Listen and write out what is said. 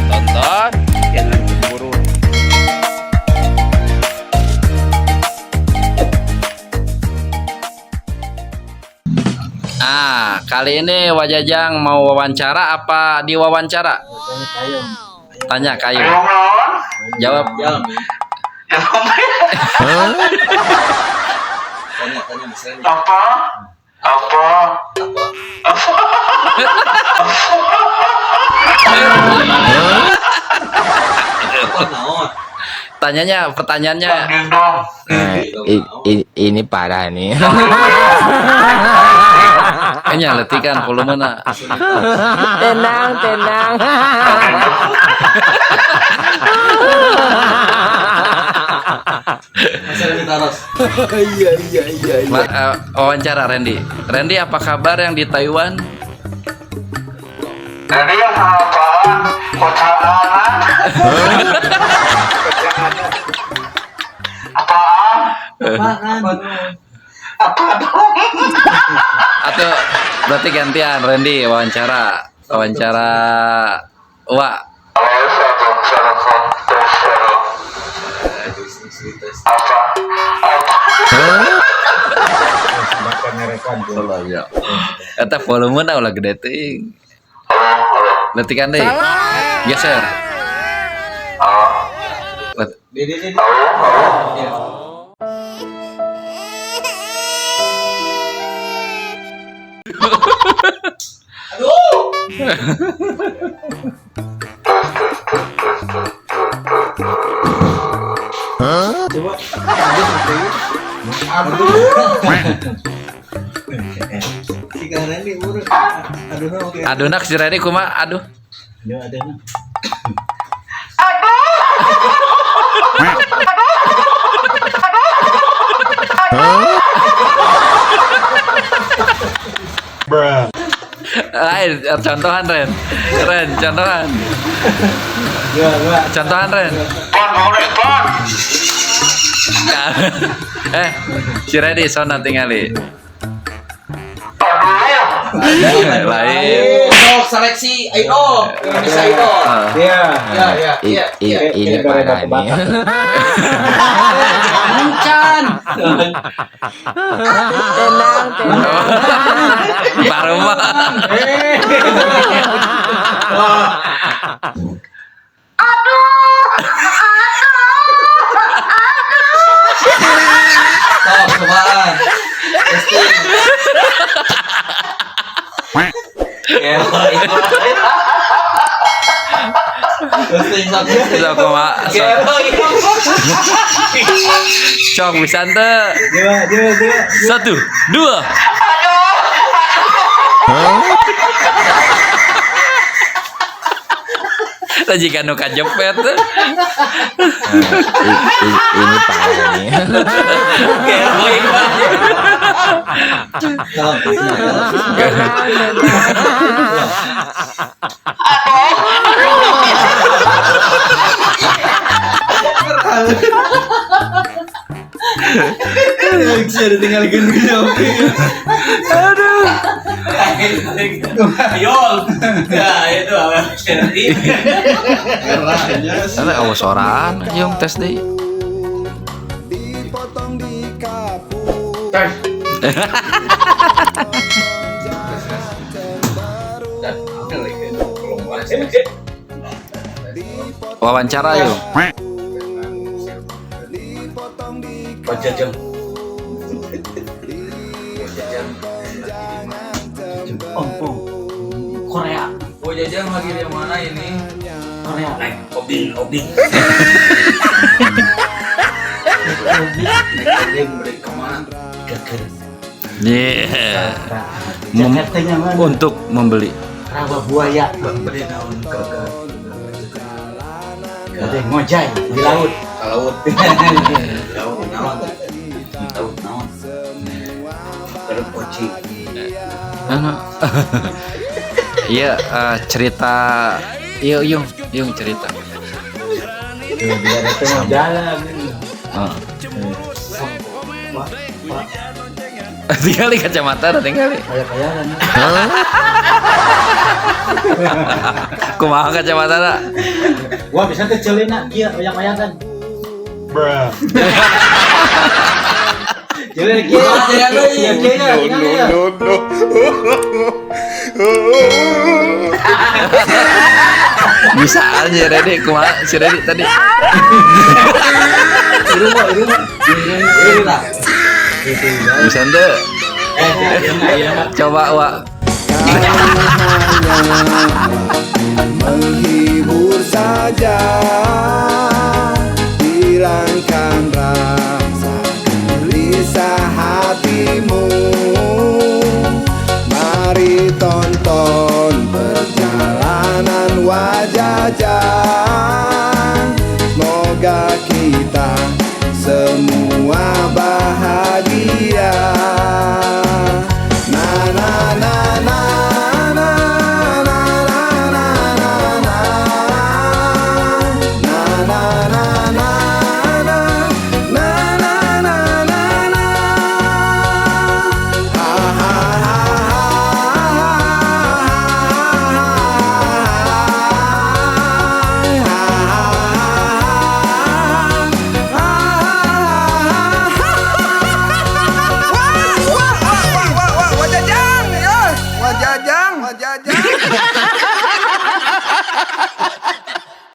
Tonton. Jangan cemburu. Ah, kali ini Wajajang mau wawancara apa diwawancara? Tanya kayu. Jawab. Apa? Apa? Tanyanya, pertanyaannya. Dong. Nah, ini parah nih. Kayaknya letikan volumena. Tenang, tenang. Wawancara Randy. Randy, apa kabar yang di Taiwan? Jadi yang apaan? Kocaan? Apaan? Apa dong? Atau berarti gantian Randy wawancara. Wawancara Wak. Halo, satu, satu, satu, satu. Apa? Apa? Eta volumena ulah gede teuing. Halo, halo. Letikan deui. Geser. Halo, halo. Aduh nak si Randy kumaha? Aduh. Lain, contohan Ren. Ren, contohan. Contohan Ren. Pon, mau respon. Si Randy sona tingali. Aduh. Lain. Sok seleksi idol Indonesia Idol. Ah. Iya. Ya, ya, ya. Ini parah nih. Bukan. Tenang, tenang. Baru mah. Sok cobaan. Testing. Ya, itu. Testing sok testing. Sok kumaha? Sok. Sok bisa teu? Satu, dua. Tadi kan nu kajepet. Nah, ini parah nih. Tenang, tenang. Ayo. Ya, itu apa? Ada awas soran, yung tes deui. Dipotong di kapur. Wawancara yuk. Dipotong di Wajajang. Ompong. Korea. Wajajang lagi di mana ini? Korea. Naik obing, obing. Naik obing balik kemana? Geger. Yeah. Jakartanya mana? Untuk membeli. Rawa buaya. Beli daun geger. Ada yang ngojay di laut. Ke laut. Laut naon? Laut naon? Terus kucing. Anu. Iya, cerita Iya, Yung, Yung cerita. Biar itu mau jalan. Heeh. Tinggal di kacamata, tinggal. Kayak-kayakan. Kumaha kacamata na? Gua bisa teh celina kieu oyak-oyakan. Bruh. Celina kieu. Iya kieu ya, tinggal ya. Bisa aja Redi, kumaha si Redi tadi. Bisa ente. Coba wa. Menghibur saja, hilangkan rasa gelisah hatimu. Mari tonton perjalanan wajah. Semoga kita semua bahagia.